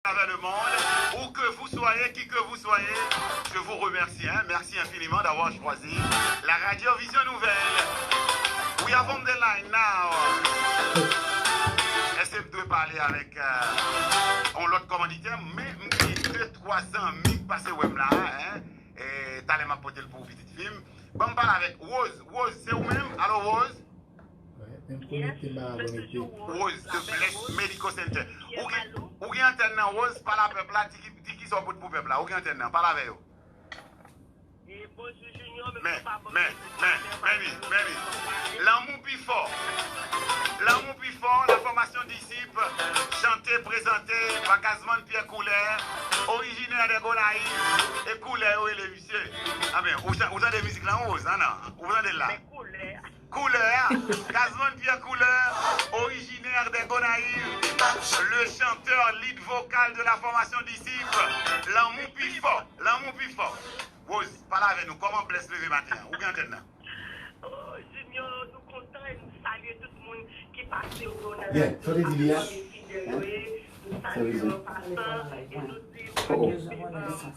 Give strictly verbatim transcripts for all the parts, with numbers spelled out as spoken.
travers le monde, où que vous soyez, qui que vous soyez, je vous remercie, hein. Merci infiniment d'avoir choisi la Radio Vision Nouvelle. We are on the line now. Èske m dwe pale avèk euh, yon lòt kòmanditè? Men m gen de twa zanmi k pase wè m la, hein. E talè m ap pote l pou pitit fi m. Ban m pale avèk Rose. Rose, se ou menm? Alo, Rose? Rose, The Bless Medical Center. Ou gen, ou gen antèn nan, Rose, pale a pèp la, di ki, di ki sa w pot pou pèp la. Ou gen antèn nan, pale avè yo. Men, men, men, men li, men li. Lanmou pi fò. Lanmou pi fò, la fòmasyon disip, chante, prezante pa Gazman Pierre Couleur, orijinè de Gonayiv, e Couleur yo rele misye. Anben, ou, ou tande mizik lan, Rose, an nan? Ou tande l la? Koulè a, Gazman Pierre Couleur, originaire des Gonaïves, le chanteur lead vocal de la formation Disciple, lanmou pi fò, lanmou pi fò. Rose, pale avè nou, kòman Bless leve maten an? Ou gen antèn nan? Oh, Junior, nou kontan e nou salye tout moun ki pase yo nan radyo, fidèl yo ye. Nou salye yo an pasan e nou di, Bondye,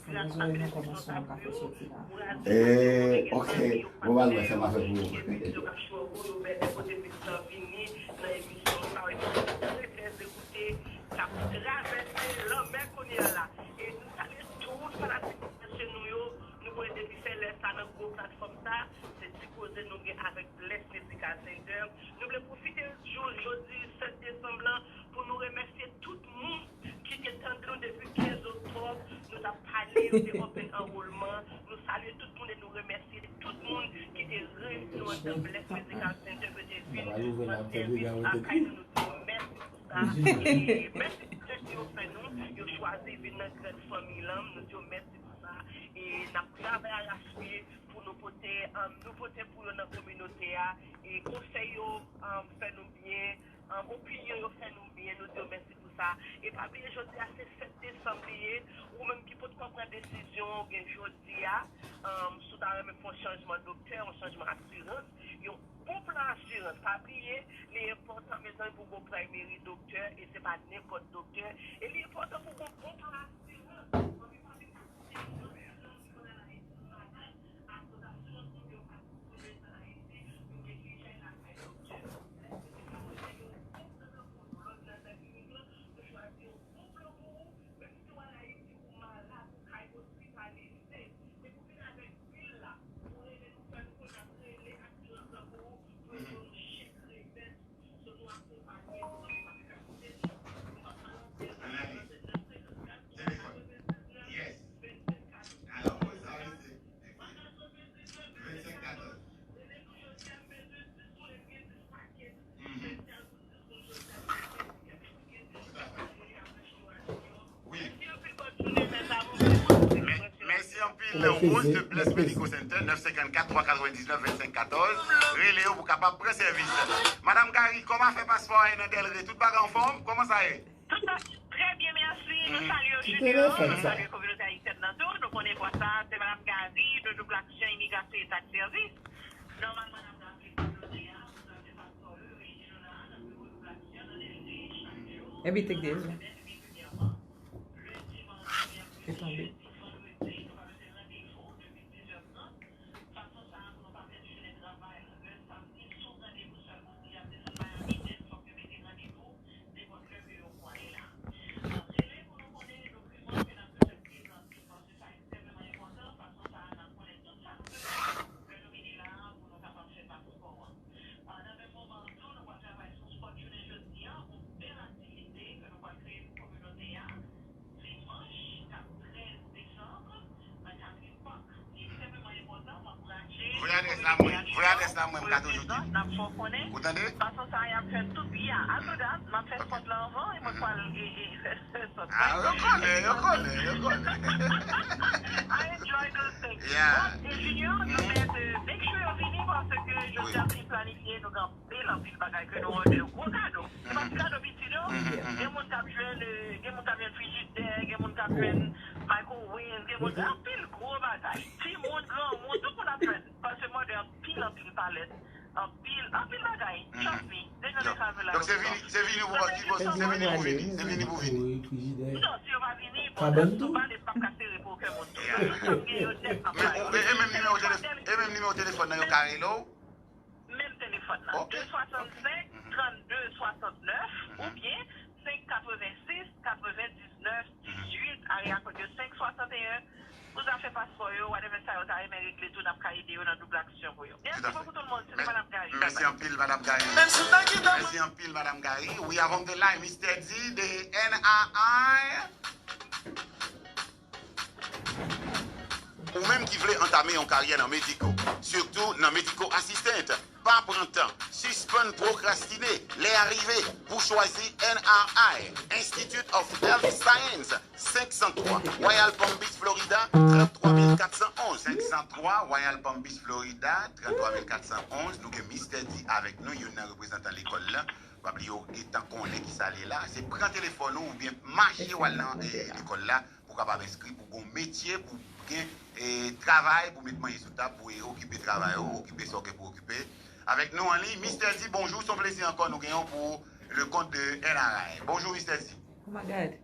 gras ak benediksyon sa pou yo. Eh, ok. Bon, ba nou wè sa m a fè pou ou. Epi yo k ap chwago yo bèl kote mitan vini nan emisyon sa yo epi yo trè trè ekoute k ap travèse lanmè kounye a la. E nou salye tout fanatik mesye nou yo. Nou konnen depi fè lè sa nan gwo platfòm sa, se ti koze nou gen avèk Bless Medical Center. Nou vle pwofite jou jodi sèt desanm lan pou nou remèsye tout moun ki te tande nou depi kenz oktòb, nou t ap pale, yo te open anwolman. Nou salye tout moun e nou remèsye tout moun ki te reyini nou anndan Bless Medical Center, ke te vin pran sèvis lakay nou, nou di yo mèsi pou sa. E mèsi pou kèk yo fè nou, yo chwazi vin nan grann fanmi lan, nou di yo mèsi pou sa. E n ap travay arachpye pou nou pote, um, nou pote pou yo nan kominote a, e konsèy yo, um, fè nou byen, um, opinyon yo fè nou byen, nou di yo mèsi pou sa. E pa bliye, jodi a se sèt desanm li ye. Ou menm ki potko pran desizyon ou gen jodi a, um, si w ta renmen fè yon chanjman doktè, yon chanjman asirans, yon bon plan asirans. Pa bliye, li enpòtan, mezanmi, pou w gon primary doktè, e se pa nenpòt doktè. E li enpòtan pou w gon bon plan asirans. Mèsi anpil, Rose de Bless Medical Center, nèf senkannkat twa katrevendiznèf vennsenk katòz. Rele yo pou kapab pran sèvis. Madanm Gary, kòman afè paspò a ye nan Delray? Tout bagay anfòm? Kòman sa ye? Tout bagay trè byen, mèsi. Nou salye Junior, nou salye kominote ayisyèn nan tou. Nou konnen vwa sa, se Madanm Gary, Doudou Black Jean, Imigrasyon e Tax Service. Nòmalman, n ap raple kominote a, nou ta fè paspò yo, yo rejte yo la, n ap fè Doudou Black Jean nan Delray chak jou. Everything there. It's on me. Voye adrès la mwen, voye adrès la mwen, m ka toujou di. Ou tande? Fason sa y ap fè tout, yeah. After that, m ap fè spòt la anvan e mwen pral e, e fè spòt la. Ah, yo konnen, yo konnen, yo konnen. I enjoy those things. Yeah. But, e Junior, nou mèt, euh, make sure yo vini paske jodi a se planifye, nou gen anpil, anpil bagay ke nou òde yo. Gwo kado. Se pa ti kado piti, non. Gen moun k ap jwenn, euh, gen moun k ap jwenn frijidè, gen moun k ap jwenn microwave, gen moun, anpil gwo bagay. Timoun, granmoun, tout moun ap jwenn. Paske m òde anpil, anpil palèt, anpil, anpil bagay. Trust me. Donk se vini, se vini pou pati, se vini pou vini, se vini pou vini. Non, si yo pa vini, bon, nou pale, m p ap ka sere pou okenn moun tou. Yo gen yo nèt m ap pale. E menm nimewo telefòn nan yo ka rele w? Menm telefòn nan, de swasannsenk, trannde swasannèf oubyen senk katrevensis, katrevendiznèf, dizuit, area kòd yo senk swasanteyen. Pou zafè paspò yo, whatever sa yo ta renmen regle tou, n ap ka ede yo nan doub aksyon pou yo. Mèsi bokou tout moun, se te Madam Gary. Mèsi anpil, Madam Gary. Mèsi anpil, Madam Gary. We have on the line Mister D de N R I. Ou menm ki vle antame yon karyè nan mediko, sitou nan medical assistant, pa pran tan, sispann pwokrastine, lè a rive pou chwazi N R I, Institute of Health Science, senk san twa, Royal Palm Beach, Florida, tranntrwa mil katsan onz, senk san twa, Royal Palm Beach, Florida, tranntrwa mil katsan onz, nou gen Mister D avèk nou, youn nan reprezantan lekòl la. Pa bliye w gentan konnen kisa l ye la. Se pran telefòn ou oubyen mache w al nan, e, lekòl la pou w kapab enskri, pou w gen yon metye, pou w gen, e, travay, pou w met manje sou tab, pou w okipe travay ou, okipe sa w gen pou w okipe. Avèk nou an liy, Mister D, bonjou, se yon plezi ankò nou genyen w pou le compte de N R I. Bonjou, Mister D. Oh my God.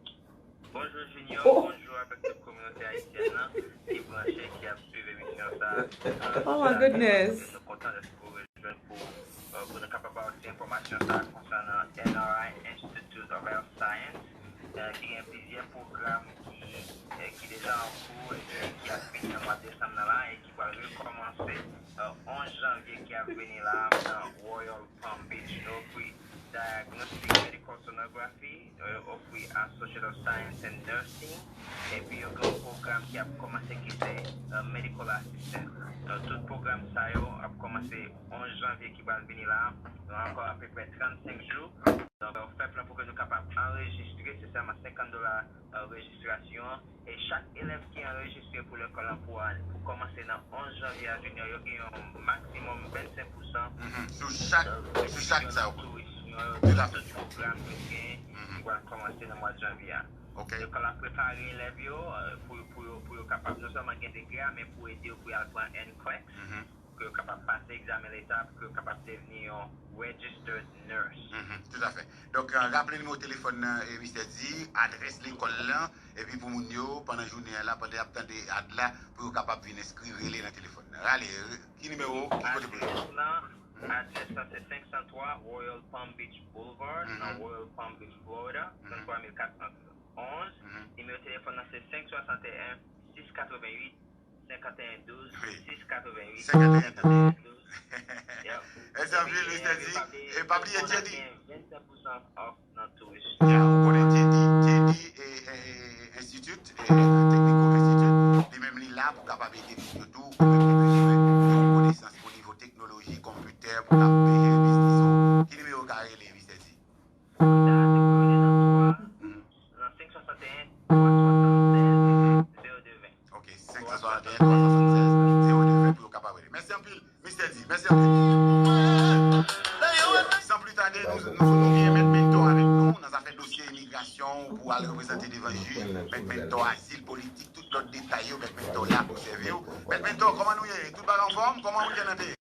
Bonjou Junior, bonjou avèk tout kominote ayisyèn nan ki branche, ki ap swiv emisyon sa a. Oh my goodness. Nou kontan dèske w rejwenn pou, euh, pou nou kapab ba w ti enfòmasyon sa a konsènan N R I, Institute of Health Science, euh, ki gen plizyè pwogram ki, euh, ki deja an kou epi ki ap fini nan mwa desanm nan la e ki pral rekòmanse, euh, onz janvye ki ap vini la a nan Royal Palm Beach. Nou ofri Diagnostic Medical Sonography, euh, ofri Associate of Science and Nursing, epi yo gen yon pwogram ki ap kòmanse ki se, euh, Medical Assistant. Donk, tout pwogram sa yo ap kòmanse onz janvye ki pral vini la. Nou ankò apeprè trannsenk jou. Donk, euh, fè plan pou ke nou kapab anrejistre, se sèlman senkant dola, euh, rejistrasyon an. E chak elèv ki anrejistre pou lekòl an pou, pou kòmanse nan onz janvye a, Junior, yo gen yon maksimòm vennsenk pousan, mhm, sou chak, euh, sou chak sa yo. Touris, Junior, tout pwogram yo gen, mhm, ki pral kòmanse nan mwa janvye a. Ok. Lekòl la prepare elèv yo, euh, pou, pou yo, pou yo kapab non sèlman gen degre a, men pou ede yo pou y al pran N CLEX. Mhm. Pou yo kapab pase egzamen leta, pou yo kapab devni yon registered nurse. Mhm, toutafè. Donk, euh, raple nimewo telefòn nan, e, Mister D, adrès lekòl lan, epi pou moun yo, pandan jounen an la, pandan y ap tande ad la, pou yo kapab vin enskri, rele nan telefòn nan. Rale, re-, ki nimewo, ki kote pou yo? Adrès lan, mhm, adrès lan se senk san twa Royal Palm Beach Boulevard, mhm, nan Royal Palm Beach, Florida, mhm, tranntrwa mil katsan onz. Mhm. Nimewo telefòn nan se senk swasanteyen, sis katreventuit, senkanteyen douz, wi, sis katreventuit, senkanteyen douz. Senkanteyen douz. Mèsi anpil, Mister D. E pa bliye J D. Vennsenk pousan off nan touris. Ya, ou konnen J D, J D, e, e, e, Institute, e, Technical Institute, li menm li la pou kapab ede moun yo tou, ou menm ki bezwen yon konesans o nivo teknoloji, konpitè, pou kapab jere biznis ou. Ki nimewo w ka rele, Mister D? Nan senk swasanteyen, twa swasannsèz, zewo de ven. Ok, senk san swasanteyen, twa swasannsèz, zewo de ven pou yo kapab rele. Mèsi anpil, Mister D. Mèsi anpil. San pli tade, nou, nou, nou gen Mèt Mentor avèk nou nan zafè dosye imigrasyon pou al reprezante devan jij. Mèt Mentor, azil politik, tout lòt detay yo, Mèt Mentor la pou sèvi w. Mèt Mentor, kòman nou ye? Tout bagay anfòm? Kòman wikenn nan te ye?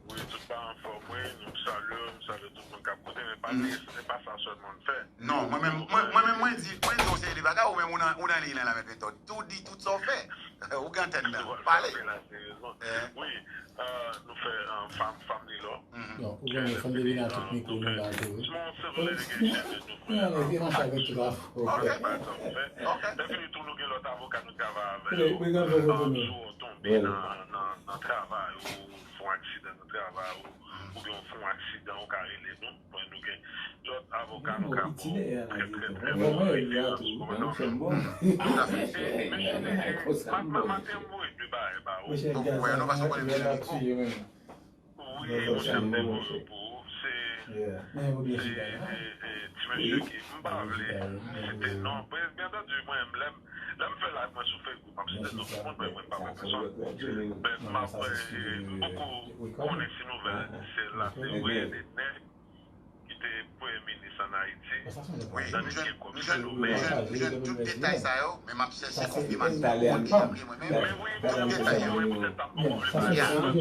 Wi, tout pa anfòm, wi. Nou salye w, nou salye tout moun k ap koute, men pa bliye, se pa sa sèlman n fè. Non, mwen menm, mwen, mwen menm, mwen di, mwen di yon seri de bagay, ou menm ou nan, ou nan liy lan la, Mèt Mentor. Tou di tout sa w fè. Ou gen antèn nan. Pale. Wi, euh, nou fè, euh, fam, Family Law. Non, ou konnen, fanm de vin a tout mikwo nou la tou, wi. Small civil litigation, nou fè. Lè fini tou, nou gen lòt avoka nou travay avè yo. Sou w tonbe nan, nan, nan travay ou, fè yon aksidan nan travay ou, oubyen w fè yon aksidan, ou ka rele nou. Bon, nou gen lòt avoka nou ka ba w trè, trè, trè bon referans. Ou konprann sa m di w? Tout à fait. E, mesye, e, e, maten, maten, m voye de bagay ba ou. Ou wè, nou pa sou konnen m gen mikwo. Wi, monchè, m te voye yo pou ou. Se, se, e, e, ti mesye ki, m pa vle site non. Byen antandi, mwen, lè m, lè m fè live mwen sou Facebook, m ap site non tout moun, men mwen pa wè pèsòn. Men m ap, e, m poko konnen si nouvèl se la, se vre, de nèg ki te premye minis ann Ayiti. Wi, nou jwenn, nou jwenn, nou jwenn, nou jwenn tout detay sa yo, men m ap chèche konfimasyon pou m konn ki jan m ye mwen menm. Tout detay yo. Ya, mwen,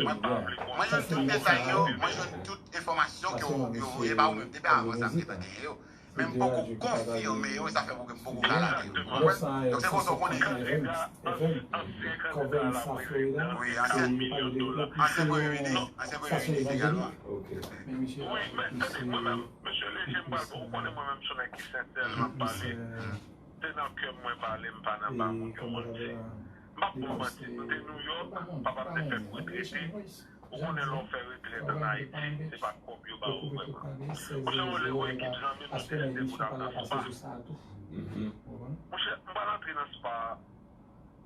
mwen jwenn tout detay yo, mwen jwenn tout enfòmasyon ke w, yo voye ba ou menm depi avan sa m gentan genyen yo. Men m poko konfime yo, e sa fè m poko ka lage yo. Ou konprann? Donk, se konsa w konnen yo. Ansyen kandida a la prezidan, wi, ansyen, ansyen premye minis, ansyen premye minis egalman. Wi, men tande, mwen menm, mesye Leje, m pral, ou konnen mwen menm, se yon nèg ki sensè, lè m ap pale, se nan kè m mwen pale, m pa nan ba moun yo manti. M p ap ba w manti, m te Nouyòk, papa m te fèk retrete. Ou konnen lè w fè retrèt ann Ayiti, se pa kòb yo ba w vrèman. Monchè, yon lè yon ekip zanmi m te ede pou n al nan spa. Monchè, m pral antre nan spa a.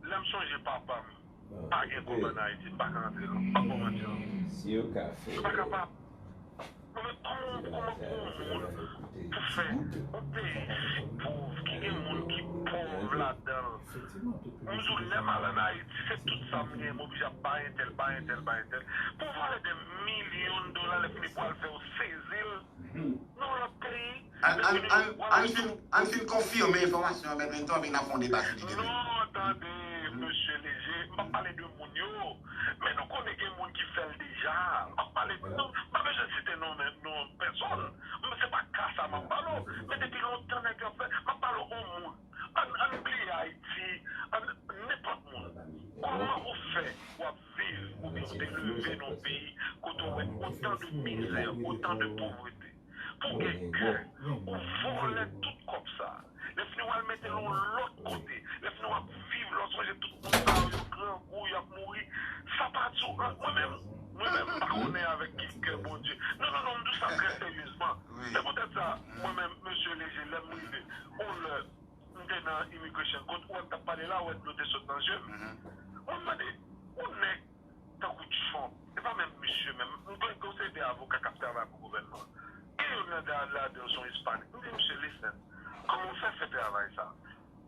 Lè m sonje papa m, pa gen kòb ann Ayiti, m pa ka antre non. M p ap ba w manti non. Si yo ka fè. Yo pa kapab. Mwen menm, kòman, kòman pou yon moun pou fè yon peyi si pòv, ki gen moun ki pòv ladan l. Mwen di w, lè m al ann Ayiti, se tout sa m gen, m oblije ap bay entèl, bay entèl, bay entèl. Pou valè de milyon dola, lè fini pou al fè w sezi l nan yon lòt peyi. An, an, an, an fin, an fin konfime enfòmasyon an, Mèt Mentor, anpi n ap fè yon deba sou lide menm. Non, tande, mesye Leje, m p ap pale de moun yo, men nou konnen gen moun ki fè l deja. M p ap pale, non, m pa bezwen site non, men, non pèsòn. Men se pa ka sa m ap pale w. Men depi lontan nèg yo ap fè, m ap pale w yon moun. Ann, ann bliye Ayiti, ann, nenpòt moun. Kòman ou fè w ap viv oubyen ou te leve nan yon peyi kote w wè otan de mizè, otan de povrete? Pou gen kè, ou vòlè tout kòb sa. Lè fini w al mete l yon lòt kote. Lè fini w ap viv, lè w sonje tout moun sa yo, yo grangou, y ap mouri. Sa pa di w, mwen menm, mwen menm, m pa konnen avèk ki kè Bondye. Non, non, non, m di w sa trè seryezman. Se poutèt sa, mwen menm, mesye Leje, lè m rive, yon lè, m te nan immigration court, ou wè m t ap pale la, ou wè dlo te sot nan je m. Mwen mande, yon nèg tankou Trump, e pa menm misye menm, m gen yon seri de avoka k ap travay pou gouvènman an. Gen youn nan ladan yo se yon Ispanik. M di, "Misye, listen, kòman w fè fè travay sa?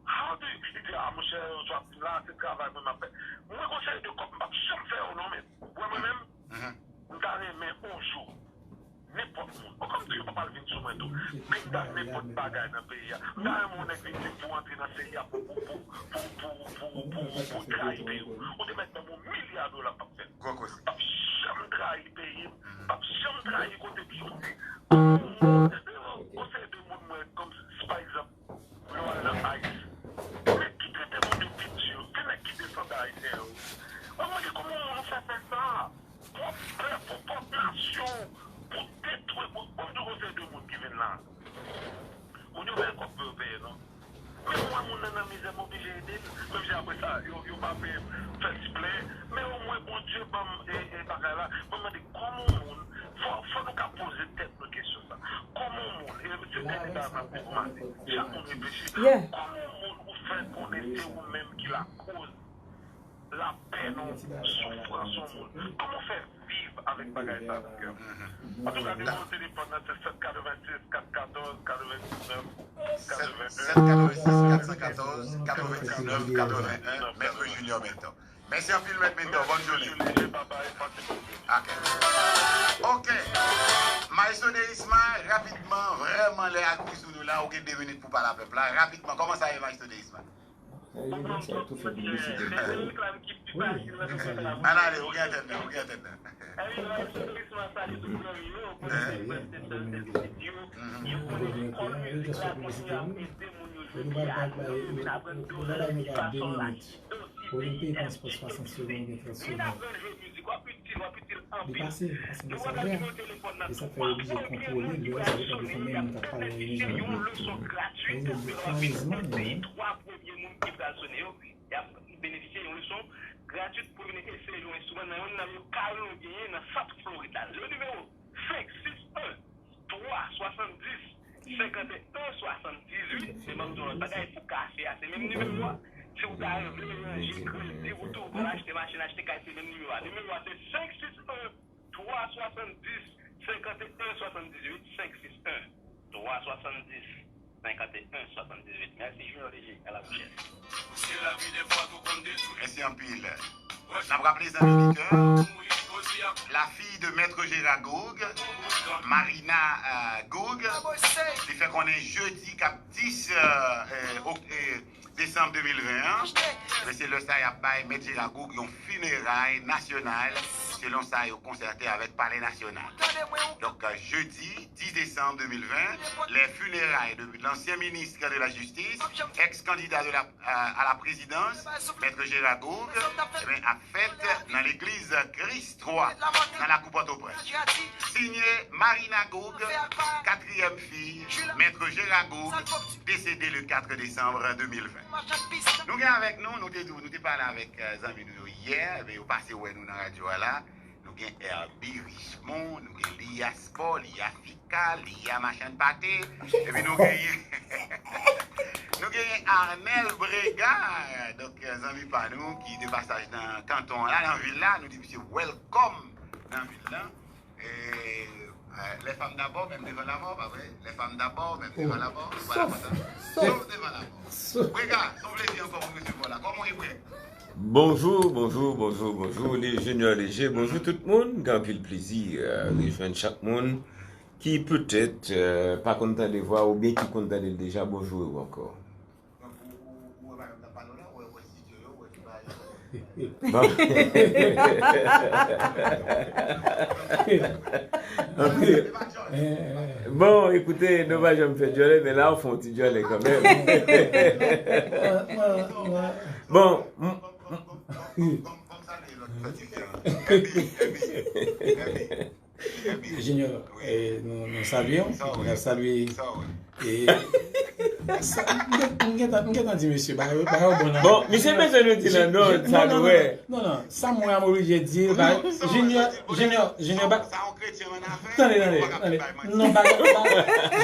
How do you," li di, "Ah, monchè, w ap di m la, se travay mwen m ap fè." Mwen gen yon seri de kòb, m p ap janm fè yo non, men. Ou wè mwen menm, m ta renmen yon jou nenpòt moun. Bon, kòm di yo pa pral vin sou mwen tou. Men m ta nenpòt bagay nan peyi a. M ta renmen yon nèg vin di m pou antre nan seri a pou, pou, pou trayi peyi w. Ou te mèt ban m yon milya dola, m p ap fè l. M p ap janm trayi peyi m. M p ap janm trayi kote m soti. Yon seri de moun mwen, kòm si, pa egzanp, lè w al nan ICE, nèg ki trete moun yo pi di yo, se nèg ki desandan ayisyen yo. Mwen mande kòman yon moun fè fè sa? Pwòp pèp ou, pwòp nasyon w, pou detwi, pou, pou nou gen yon seri de moun ki vin la. Moun yo pa gen kòb pou yo peye non. Men mwen, moun nan nan mizè, m oblije ede l. Menm si apre sa, yo, yo pa peye m, fè siplè. Men omwen Bondye ban m e, e bagay la. Mwen mande kòman yon moun, fò, fò nou ka poze tèt nou kesyon sa. Kòman yon moun, e se dènye bagay m ap di pou maten, chak moun reflechi. Kòman yon moun ou fè konnen se ou menm ki lakoz lapè nan soufrans yon moun. Kòman w fè viv avèk bagay sa nan kè w? Antouka, nimewo telefòn nan se sèt katrevensis, kat katòz, katrevendiznèf, katrevenn. Sèt katrevensis, kat katòz, katrevendiznèf, katrevenn. Mèt Junior Mentor. Mèsi anpil, Mèt Mentor. Bòn jounen. Ok. Ok. Maestro Derisma, rapidman, vrèman, lè a kouri sou nou la, ou gen de minit pou pale a pèp la. Rapidman, kòman sa ye, Maestro Derisma? Sa vle di sa tou fè piblisite pou ou. Wi, wi, sa vle di. Ann ale, ou gen antèn nan, ou gen antèn nan. Ou vle fè, ou vle fè piblisite, wi. Ou pa bay, ou pa bay nèg la de minit. Ou vin peye transpò swasant segonn oubyen trant segonn. Li pase, pase mesaj la. E sa fè yo oblije kontwole l, lè sa depann de konbyen moun k ap pale nan yon jounen. Sa vle di, erezman, men, premye moun ki pral sone yo, y ap benefisye yon leson gratwit pou vin eseye yon enstriman nan youn nan yo kare yo genyen nan South Florida. Le numéro cinq six un trois soixante-dix cinquante et un soixante-dix-huit, se ban m di yon lòt bagay pou kafe a, se menm nimewo a. Si w ta vle ranje kredi, ou tou vle achte machin, achte kay, se menm nimewo a. Nimewo a se cinq six un trois soixante-dix cinquante et un soixante-dix-huit, cinq six un trois soixante-dix cinquante et un soixante-dix-huit. Mèsi, Junior Léger. À la prochaine. Mèsi anpil. N ap raple zanmi oditè, La fille de Maître Gérard Gourgue, Marina euh, Gourgue, li fè konnen jedi k ap dis euh, euh, ok- euh, desanm de mil ven an, men se lè sa y ap bay Mèt Gérard Gourgue yon fineray nasyonal, selon sa yo konsète avèk Palè Nasyonal. Donk, euh, jedi dis desanm de mil ven, les funérailles de l'ancien ministre de la Justice, ex-candidat de la, euh, à la présidence, Maître Gérard Gourgue, eh ben, ap fèt nan legliz Kris twa, nan lakou Pòtoprens. Siyen Marina Gourgue, katriyèm fi Mèt Gérard Gourgue, décédé le quatre décembre deux mille vingt. Nou gen avèk nou, nou te di w, nou te pale avèk euh, zanmi nou yo yè, men yo pase wè nou nan radyo a la. Nou gen Herby Richemond, nou gen Lia Sport, Lia Fika, Lia Machann Pate, epi nou genyen nou genyen Arnel Brega, donk euh, zanmi pa nou ki de pasaj nan kanton an la, nan vil la, nou di misye welcome nan vil la. E, euh, les femmes d'abord, même devant la mort, pa vre? Les femmes d'abord, même devant la mort. Voilà, konsa. Sauf devant la mort. Brega, se yon plezi ankò pou n resevwa w la. Kòman w ye, frè? Bonjou, bonjou, bonjou, bonjou, Lé- Junior Léger, bonjou tout moun. Gen anpil plezi euh, rejwenn chak moun ki petèt euh, pa konn tande vwa oubyen ki konn tande l deja, bonjou ankò. Bon. Bon, ekoute, nou pa janm fè djòlè, men la, ou fè yon ti djòlè kanmenm. Bon, m- m- Junior, eh, nou, nou salye w, nou ap salye. E, sa- m gen- m gentan m gentan di mesye, ba yo ba yo bon nan. Bon, misye bezwen nou di nan non, sa non, nou non, wè. Non, non, sa m wè a m oblije di l, ba Junior, Junior, Junior, ba Tande, tande, tande. Non, ba ba-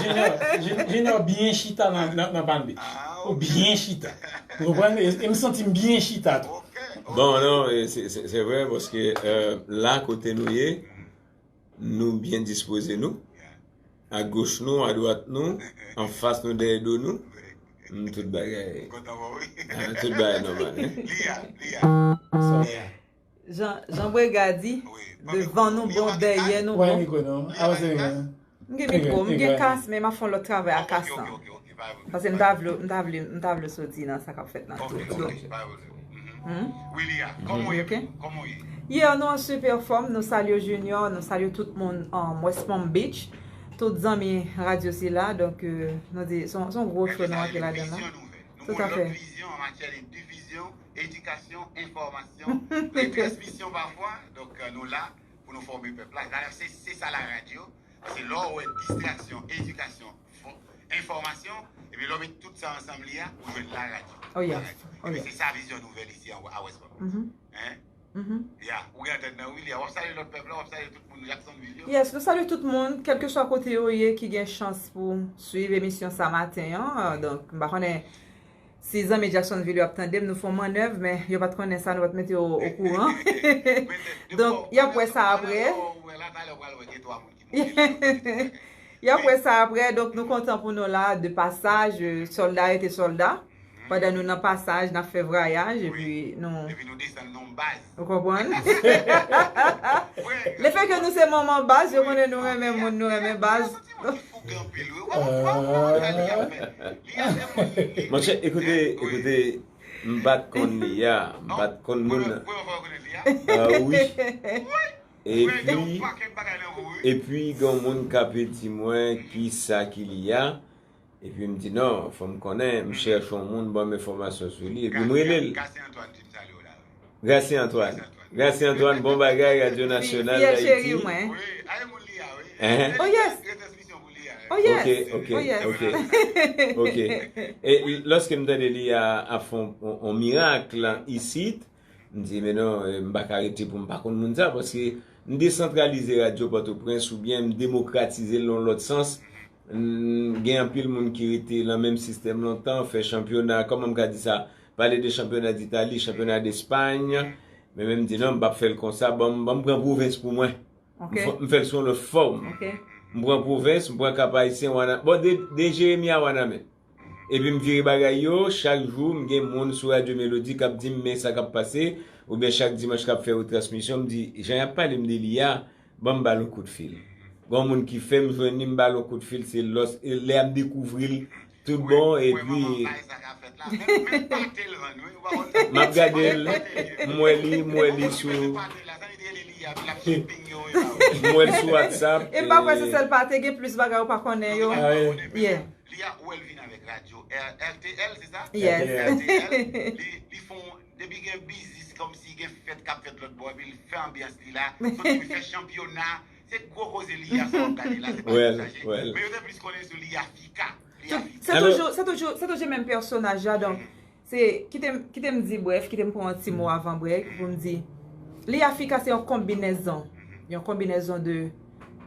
Junior, Jun- Junior byen chita nan nan nan Palm Beach. Ou byen chita. Ou konprann? E e m santi m byen chita tou. Bon, non, e, se se- se vre, paske euh, la kote nou ye, nou byen dispoze nou. Agoch nou, adwat nou, anfas nou, dèyè do nou. M, tout bagay. Ah, tout bagay nòmal, hein? Jan, jan Brega di, devan nou bon, dèyè nou bon. M gen mikwo, m gen kas, men m ap fè yon lòt travay a kas lan. Paske m ta vle, m ta vle, m ta vle soti nan sa k ap fèt lan tou. Donk, hmm? Ok. Yeah, nou an sipè fòm, nou salye Junior, nou salye tout moun an West Palm Beach, tout zanmi radyo sila, donk, euh, nou di, se yon, se yon gwo show nou antre ladan la. Toutafè. Edikasyon, enfòmasyon, retransmisyon pafwa. Donk, euh, nou la pou nou fòme pèp la. Dayè, se se sa laradyo. Se lè w wè distraksyon, edikasyon, enfòmasyon, epi lè w met tout sa ansanm li a, ou jwenn laradyo. Oh yes. Ebyen, se sa vizyon nouvèl isi a West Palm Beach. Hein? Ya, ou gen tèt nan wi li a. W ap salye lòt pèp la, w ap salye tout moun Jacksonville yo. Yes, nou salye tout moun, kèlkeswa kote yo ye, ki gen chans pou swiv emisyon sa maten an. Donk, m pa konnen si zanmi Jacksonville yo ap tande m, nou fè yon mannèv, men yo pa t konnen sa, nou pa t mete yo okouran. Donk, y ap wè sa apre. Y ap wè sa apre, donk nou kontan pou nou la, de pasaj, euh, sòlda rete sòlda. Pandan nou nan pasaj, n ap fè vwayaj, epi nou. Epi nou desann nan yon baz. Ou konprann? Lefètke nou se manman baz, yo konnen nou renmen moun, nou renmen baz. Monchè, ekoute, ekoute, m pa t konn li a, m pa t konn moun nan. Ah, wi. Epi, epi gen yon moun k ape di mwen ki sa ki li a. Epi m di non, fò m konnen, m chèche yon moun, ban m enfòmasyon sou li, epi m rele l. Gracie Antoine. Gracie Antoine, bon bagay, Radyo Nasyonal Dayiti. Oh yes. Oh yes. Ok, ok, ok. Ok. E lòske m tande li a, ap fè yon, yon mirak isit, m di, men non, eh, m pa ka rete pou m pa konn moun sa, paske m desantralize radyo Pòtoprens oubyen m demokratize l nan yon lòt sans. M gen anpil moun ki rete nan menm sistèm lontan, fè chanpyona, kòman m ka di sa, pale de chanpyona Ditali, chanpyona Despay, men, men m di non, m p ap fè l konsa, ban m, ban m pran pwovens pou mwen. M fè l sou yon lòt fòm. M pran pwovens, m pran Kap Ayisyen, Wana, bon, de, de Jeremi a Wanament. Epi m vire bagay yo, chak jou m gen moun sou Radyo Melodi k ap di m men sa k ap pase, oubyen chak dimanch k ap fè retransmisyon, m di, jan y ap pale m de li a, ban m ba l yon kout fil. Gen yon moun ki fè m jwenn li, m ba l yon kout fil, se lòs, e lè a m dekouvri l, tout bon, epi m ap gade l, m wè li, m wè li sou, m wè l sou WhatsApp. E m pa kwè se sèl pate, gen plis bagay ou pa konnen yo. Yeah. Li a, ou wè l vin avèk radyo R T L, se sa? Yes. R T L, li, li fè yon, depi gen biznis, kòmsi gen fèt k ap fèt lòt bò, epi l fè anbyans li la, soti l fè chanpyona, se gwo koze li a, sa w ap gade la, se pa egzaje. Men yo te plis konnen sou li a Fika. Li a Fika. Se toujou, se toujou, se toujou menm pèsonaj la, donk, se, kite m, kite m di brèf, kite m pran yon ti mo avan brèk pou m di, li a Fika se yon konbinezon, yon konbinezon de,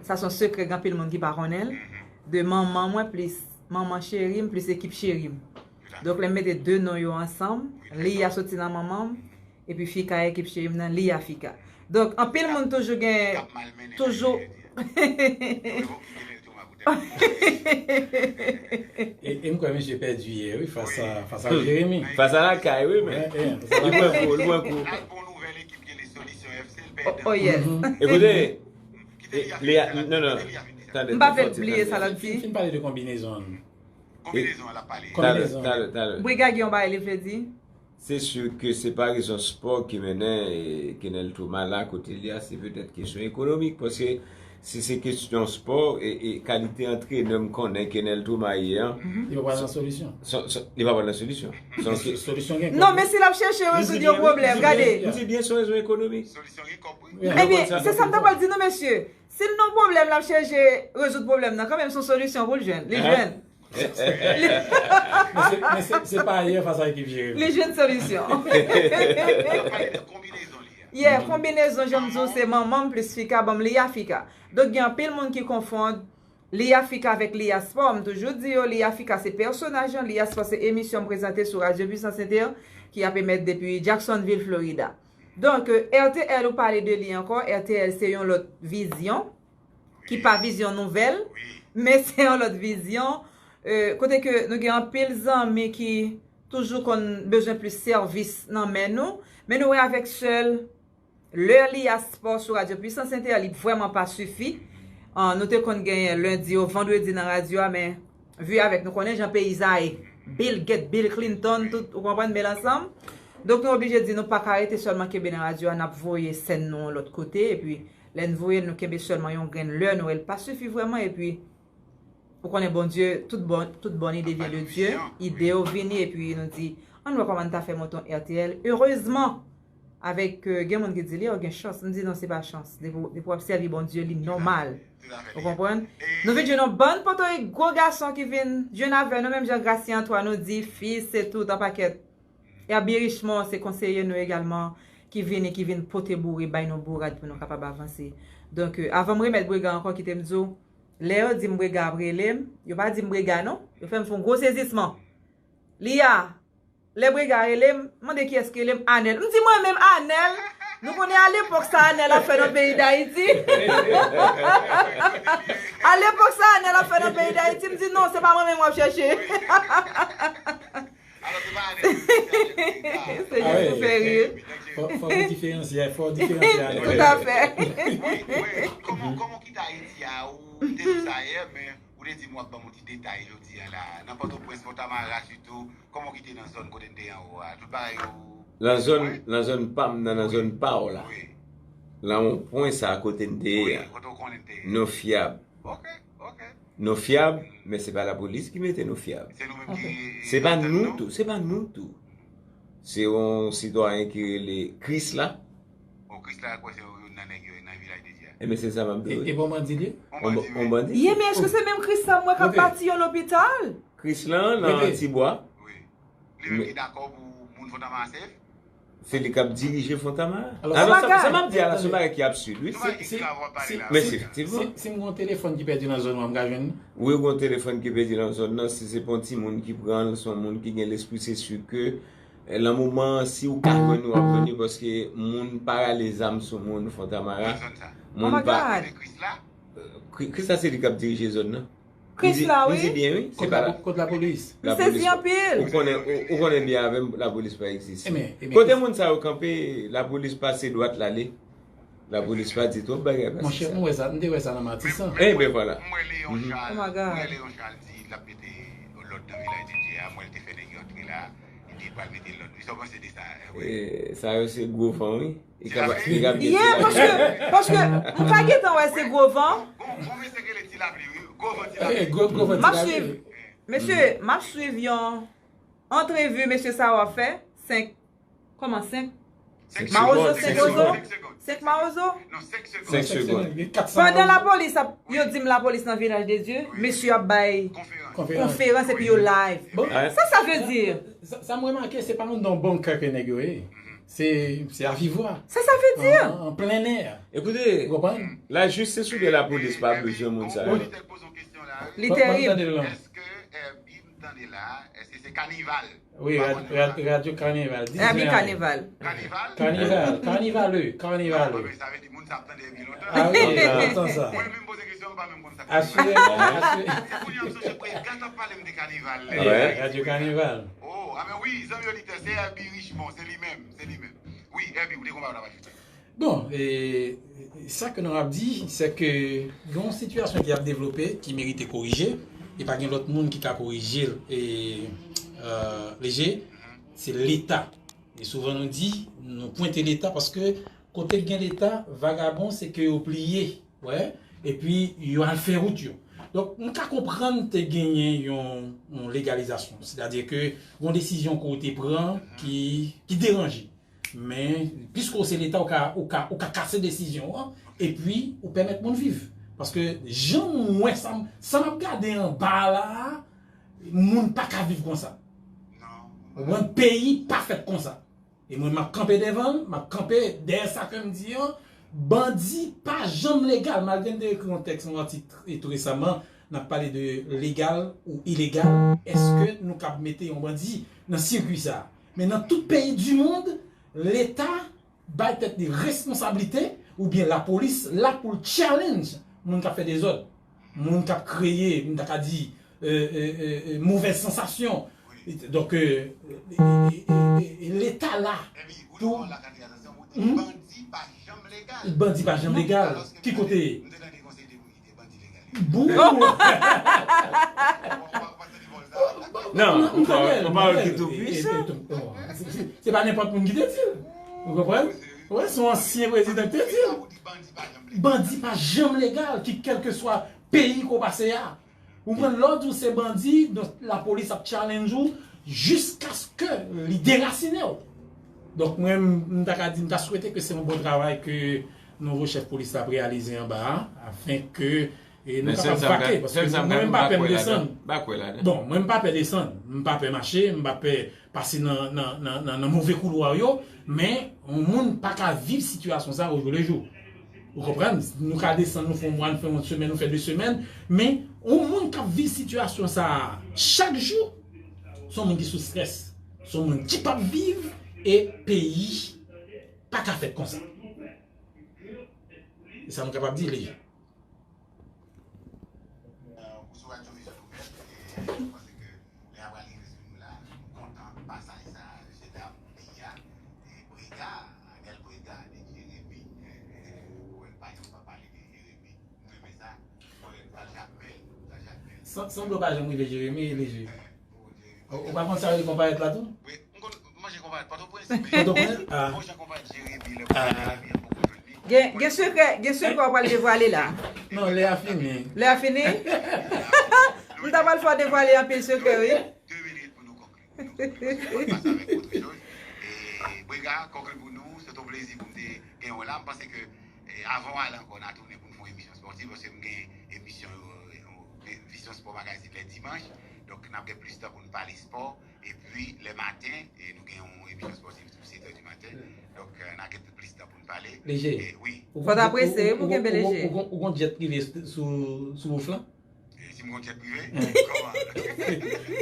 sa se yon sekrè gen anpil moun ki pa konnen l, de manman mwen plis manman cheri m plis ekip cheri m. Donk, lè m mete de non yo ansanm, li a soti nan manman m, epi Fika ekip cheri m nan, li a Fika. Donk, anpil moun toujou gen, toujou E, e m kwè misye pèdi yè, wi, fas a, fas a Jeremi. Fas a lakay, wi, men. Li pran kou, li pran kou. Oh, oh yes. Ekoute, e, li a, non, non, tande. M pa vle bliye sa l ap di. Fin, fin pale de konbinezon an. Konbinezon an l ap pale. Talè, talè, talè. Brega gen yon bagay li vle di. Se si ke se pa rezon spò ki mennen, e, Kenel Thomas la kote li a, se petèt kesyon ekonomik, paske si se kesyon spò, e, e kalite antrenè m konnen Kenel Thomas ye an. Li pa pral nan solisyon. Li pa pral nan solisyon. Solisyon gen. Non, men si l ap chèche rezoud yon pwoblèm, gade. M di byen se yon rezon ekonomik. Ebyen, se sa m ta pral di nou, mesye. Si l nan pwoblèm, l ap chèche rezoud pwoblèm nan, kanmenm se yon solisyon pou l jwenn. Li jwenn. Men se pa ayè fas a ekip jere. Li jwenn solisyon. Yeah, konbinezon, jan m di w, se manman m plis Fika, ban m li a Fika. Donk, gen anpil moun ki konfonn Li a Fika avèk Li a Spò. M toujou di yo, Li a Fika se pèsonaj lan, Li a Spò se emisyon m prezante sou Radyo Pwisans Entè ki ap emèt depi Jacksonville, Florida. Donk, R T L ou pale de li ankò, R T L se yon lòt vizyon, ki pa vizyon nouvèl, men se yon lòt vizyon, e, kote ke nou gen anpil zanmi ki toujou konn bezwen plis sèvis nan men nou, men nou wè avèk sèl lè Li a Spò sou Radyo Pwisans Entè, li vrèman pa sifi. An, nou te konn genyen lendi ou vandredi nan radyo a, men vi avèk nou konnen jan peyi sa ye. Bill Gates, Bill Clinton, tout, ou konprann, mele ansanm. Donk, nou oblije di nou pa ka rete sèlman kenbe nan radyo a, n ap voye sèn nou yon lòt kote, epi lè n voye l, nou kenbe sèlman yon grenn lè, nou wè l pa sifi vrèman, epi ou konnen Bondye, tout bon, tout bonne idée vient de Dieu, ide yo vini, epi nou di, ann wè kòman n ta fè monte yon R T L. Erezman, avèk, e, gen moun ki di li, o, gen chans. M di non, se pa chans. Depi w, depi w ap sèvi Bondye, li nòmal. Ou konprann? Nou vin jwenn yon bann Pòtorik gwo gason ki vin jwenn avè nou, menm jan Gracien Antoine ou di, fi, se tout, an pakèt. Herby Richemond, se konseye nou egalman, ki vini, ki vin pote boure, bay nou bourad pou nou kapab avanse. Donk, e, avan m remèt Brega ankò, kite m di w, lè yo di m Brega ap rele m, yo pa di m Brega non, yo fè m fè yon gwo sezisman. Li a, lè Brega rele m, mande kiyès ki rele m, Anèl. M di mwen menm Anèl, nou konnen alepòk sa Anèl ap fè nan peyi Dayiti. Alepòk sa Anèl ap fè nan peyi Dayiti, m di non, se pa mwen menm w ap chèche. Se jis pou fè ri. Fò, fò w diferansye, fò w diferansye Anèl. Toutafè. Kòman, kòman w kite Ayiti a, ou te di sa yè, men ou te di m w ap ban m yon ti detay jodi a la. Nan Pòtoprens, Fontamara sitou, kòman w kite nan zòn kote n te ye anwo a? Tout bagay yo. Nan zòn, nan zòn pa m nan, nan zòn pa w la. Nan yon pwen sa kote n te ye a. Nou fyab. Nou fyab, men se pa lapolis ki mete nou fyab. Se pa nou tou, se pa nou tou. Se yon sitwayen ki rele Krisla. Bon, Krisla, kwè se youn nan nèg yo nan vilaj de Dye a. Ebyen, se sa m ap di w. E bon bandi li? On bandi. Ye, men èske se menm Krisla m wè k ap bati yon lopital? Krisla nan Tibwa. Wi. Li menm ki dakò pou moun Fontamara sèf? Se li k ap dirije Fontamara. Alò, sa m ap di a la, se yon bagay ki absid, wi. Men se efektivman. Si, si m gen yon telefòn ki pèdi nan zòn nan, m ka jwenn li? Wi, ou gen yon telefòn ki pèdi nan zòn nan, si se pa yon timoun ki pran l, se yon moun ki gen lespri, se si ke, e, nan moman an, si ou ka jwenn li, w ap jwenn li, paske moun pa rale zam sou moun Fontamara. Moun pa. Kri-, Krisla se li k ap dirije zòn nan. Krisla, wi. Li di byen, wi. Se pa lapolis. M sezi anpil. Ou konnen, ou, ou konnen byen avè m, lapolis pa egziste. Kote moun sa yo kanpe, lapolis pase dwat l ale. Lapolis pa di twòp bagay pase sa. Monchè, m wè sa, m te wè sa nan Matisan. Ebyen, vwala. M wè Leon Charles, m wè Leon Charles di l ap mete lòd nan vilaj de Dye a, m wè l te fè nèg yo antre la, li di l pral mete lòd. Sa w panse de sa? Sa yo se gwo van, wi. Li ka, li ka vin. Yeah, paske, paske m pa gentan wè se gwo van. Gon, gon mesye ki rele Ti Lapli, wi. Gwo van Ti Lapli. M ap swiv. Mesye, m ap swiv yon antrevi mesye sa yo ap fè. Senk, kòman senk? Mawozo, senk Mawozo? Senk Mawozo? Senk segonn. Pandan lapolis ap, yo di m lapolis nan Vilaj de Dye, mesye ap bay konferans epi yo live. Sa sa vle di? Sa, sa m remake, se pa anndan yon bankè ke nèg yo ye. Se, se avivwa. Sa sa vle di? An, an plen è. Ekoute, la jis se sou de lapolis pa bezwen moun sa yo. Li terib. Èske Herbie m tande la? Èske se Kanival? Wi, Radyo Kanival. Herbie Kanival. Kanival? Kanival, Kanivale, Kanivale. Sa vle di moun sa ap tande Herbie lontan. Ah wi, lontan sa. Mwen menm poze kesyon, m pa menm konn sa k. Asireman, asire. Se kounye a m sonje Brega t ap pale m de Kanival. Radyo Kanival. Oh, a men wi, zanmi oditè, se Herbie Richemond, se li menm, se li menm. Wi, Herbie, ou te gon bagay w t ap ajoute. Bon, e, sa ke nou ap di, se ke gen yon sitiyasyon ki ap devlope, ki merite korije, e pa gen lòt moun ki ka korije l, e, e, Leje, se Leta. E souvan nou di, nou pwente Leta, paske kote gen Leta, vagabon, se ke yo pliye, wè, epi yo al fè wout yo. Donk, nou ka konprann te genyen yon, yon legalizasyon. Sètadi ke yon desizyon ke w te pran ki, ki deranje. Men, piske w se Leta, ou ka, ou ka, ou ka kase desizyon an, epi ou pèmèt moun viv. Paske jan m wè sa, m, sa m ap gade anba la a, moun pa ka viv konsa. Ou konprann? Peyi pa fèt konsa. E mwen, m ap kanpe devan l, m ap kanpe dèyè sa ke m di an. Bandi pa janm legal, malgre m te ekri yon tèks, yon atik, e tou resaman, n ap pale de legal ou ilegal. Èske nou kab mete yon bandi nan sirkui sa a? Men nan tout peyi di mond, Leta bay tèt li responsablite, oubyen lapolis la pou l challenge moun k ap fè dezòd, moun k ap kreye, m ta ka di, e, e, e, e, movèz sansasyon. Donk, e, e, e, e, e, Leta la pou, hmm? Bandi pa janm legal. Ki kote? Bon. Non, yon pawòl ki tou pwisan. Se, se, se pa nenpòt moun ki te di l. Ou konprann? Wi, se yon ansyen prezidan ki te di l. Bandi pa janm legal, ki kèlkeswa peyi ke w pase a. Ou konprann, lè w di w se bandi, donk lapolis ap challenge ou jiskaske li derasinen w. Donk mwen, m, m ta ka di, m ta swete ke se yon bon travay ke nouvo chèf polis la ap reyalize anba a, afin ke, e, nou kapab vake, paske mwen menm m pa pè m desann. Bon, mwen m pa pè desann, m pa pè mache, m pa pè pase nan, nan, nan, nan, nan move koulwa yo, men yon moun pa ka viv sitiyasyon sa o jou le jou. Ou konprann? Nou ka desann, nou fè yon mwa, nou fè yon semèn, nou fè de semèn, men yon moun k ap viv sitiyasyon sa a chak jou, se yon moun ki sou strès, se yon moun ki p ap viv, e peyi pa ka fèt konsa. E sa m kapab di, Leje. Ou sou Radyo Vizyon Nouvèl, e mwen panse ke lè a pral rive sou nou la, nou kontan pasaj sa, jedi a pou peyi a. E Brega, Ariel Brega, de Jeremi, e, e, e, pa janm pa pale de Jeremi. M renmen sa. Mwen, Tal Jakmèl, Tal Jakmèl. San, sanble w pa janm rive Jeremi, Leje. Ou, ou pa konn sa yo rele konparèt la tou? Wi, m konn manje konparèt Pòtoprens, men Pòtoprens? Ah. Bon jan konparèt Jeremi, lè konparèt Jeremi an poko jwenn li. Gen, gen sekrè, gen sekrè w pral devwale la. Non, lè a fini. Lè a fini? M ta pral fè w devwale anpil sekrè, wi. De minit pou nou konkli. Pou nou konkli, paske mwen pase avèk Rodrigo. E, Brega, konkli pou nou, se yon plezi pou m te gen w la. M panse ke, e, avan w ale ankò, n a tounen pou n fè yon emisyon spòtif, paske m gen emisyon, e, Vizyon Spò Magazine lè dimanch. Donk, n ap gen plis tan pou n pale spò. Epi, lè maten, e, nou gen yon emisyon spòtif tou, sèt è di maten. Donk, e, n a gen plis tan pou n pale. Leje, fò w ta prese, wi, pou kenbe leje. Ou gon, ou gon, ou gon djèt prive sou, sou wouf lan? E, si m gon djèt prive? Kòman?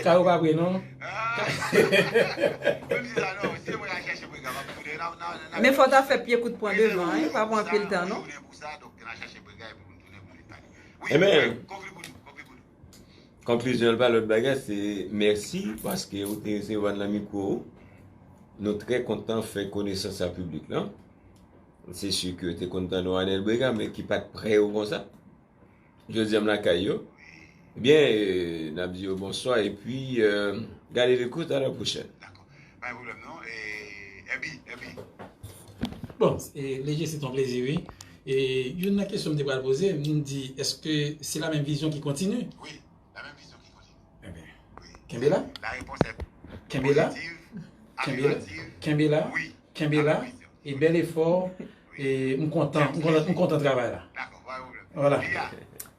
Ka yo pa pre, non? Ah! Menm si sa, non, si mwen al chèche Brega, m ap tounen, n a, n a, n a. Men fò w ta fè pye kout pwen devan, wi, pa pran anpil tan, non? Tounen pou sa, donk, n a chèche Brega, epi pou n tounen pou n vin pale. Wi, konkli pou nou, konkli pou nou. Konklizyon l pa lòt bagay, se mèsi paske ou te resevwa n nan mikwo ou. Nou trè kontan fè konesans a piblik lan. Se si ke yo te konn tande w Anèl Brega, men ki pa t prè yo konsa. Jodi a m lakay yo. Ebyen, euh, n ap di yo bonswa epi euh, gade lekout, a la pwochèn. Dakò. Pa gen pwoblèm non. E, Herbie, Herbie. Bon, e, Léger, se ton plezi, wi. E, youn nan kesyon m te pral poze, m di, èske se la menm vizyon ki kontinye? Wi, la menm vizyon ki kontinye. Ebyen, wi. Kenbe la. La réponse est positive, affirmative. Kenbe la. Kenbe la. Wi. Kenbe la. Affirmation. E bèl efò. Wi. E m kontan, m kontan, m kontan travay la. Dakò, pa gen pwoblèm. Vwala. Lia.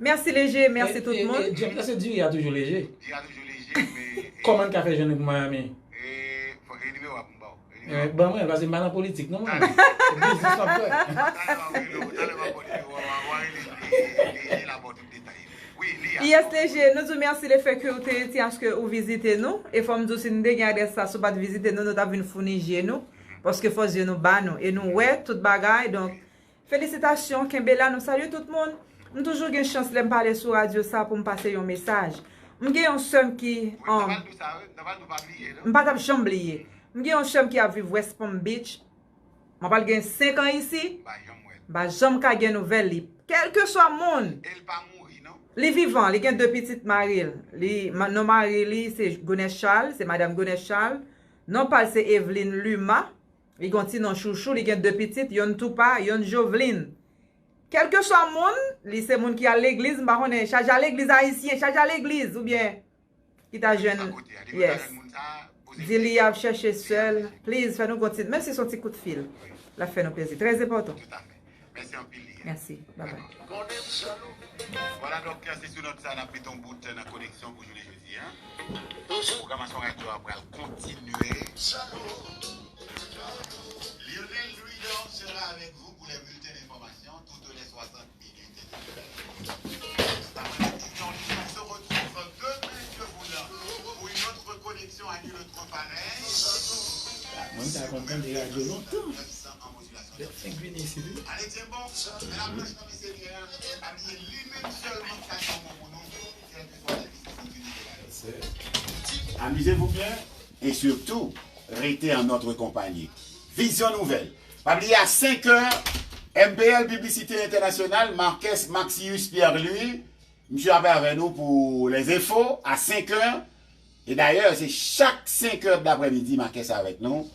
Mèsi Léger, mèsi tout moun. E, e, James, èske diri a toujou leje? Diri a toujou leje, men, e, kòman n ka fè jwenn li pou Miami? E, fòk e nimewo a pou m ba w. E nimewo a. E, ban mwen, paske m pa nan politik, non, mwen. Talè. Se biznis m ap fè. Talè m ap rele w, talè m ap ba w nimewo a, w a rele Léger, Léger la ba w tout detay. Wi, Lia. Yes, Léger, nou di w mèsi lefètke ou te, te aske ou vizite nou. E fò m di w, si nou te gen adrès la, si w pa t vizite nou, nou t ap vin founi je nou. Paske fòs je nou ba nou. E nou wè tout bagay, donk, felisitasyon, kenbe la, nou salye tout moun. M toujou gen chans lè m pale sou radyo sa pou m pase yon mesaj. M gen yon sè m ki, um, m pa t ap janm bliye. M gen yon sè m ki ap viv West Palm Beach. M ap al gen senk an isi. M pa janm ka gen nouvèl li. Kèlkeswa moun. Li vivan, li gen de pitit mari l. Li, ma- non mari li se Gonès Charles, se madanm Gonès Charles. Non pa l se Eveline Luma. Li gen yon ti non chouchou, li gen de pitit, yonn Toupa, yonn Joveline. Kèlkeswa moun, li se moun ki al legliz, m pa konnen, chaje al legliz ayisyen, chaje al legliz, oubyen ki ta jwenn, yes. Di li ap chèche sè l, please, fè nou gon ti, menm si se yon ti kout fil, l ap fè nou plezi. Trè enpòtan. Mèsi anpil, Lia. Mèsi. Bye bye. Vwala, doktè, se sou nòt sa n ap mete yon bout nan koneksyon pou jounen jodi a. Pwogramasyon radyo a pral kontinye. Lionel Louis Dor sera avec vous pour les bulletins d'information toutes les soixante minutes. Après la mission, on se retrouve demain, Dieu voulant, pour une autre connexion à nul autre pareil. Mwen, m ta konn tande radyo lontan. Lè senk vini isit, wi. Amusez-vous bien et surtout, restez en notre compagnie. Vision Nouvelle. Pa bliye a senk è, M P L Publicité Internationale, Marques Maxius Pierre Louis, misye ap avè nou pou les infos a senk è. E dayè, se chak senk è daprèmidi, Marques avèk nou.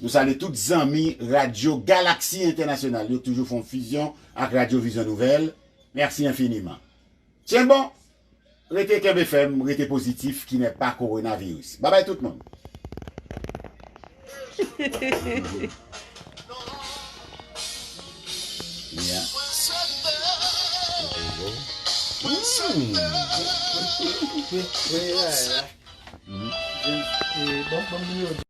Nou salye tout zanmi Radyo Galaksi Entènasyonal yo, toujou fè yon fizyon ak Radyo Vizyon Nouvèl. Mèsi enfiniman. Tyen bon, rete kenbe fèm, rete pozitif, ki nè pa kowonaviris. Babay tout moun. Yeah. Mm. Premye bagay la. Mm. James, eh, bon, bon, bon,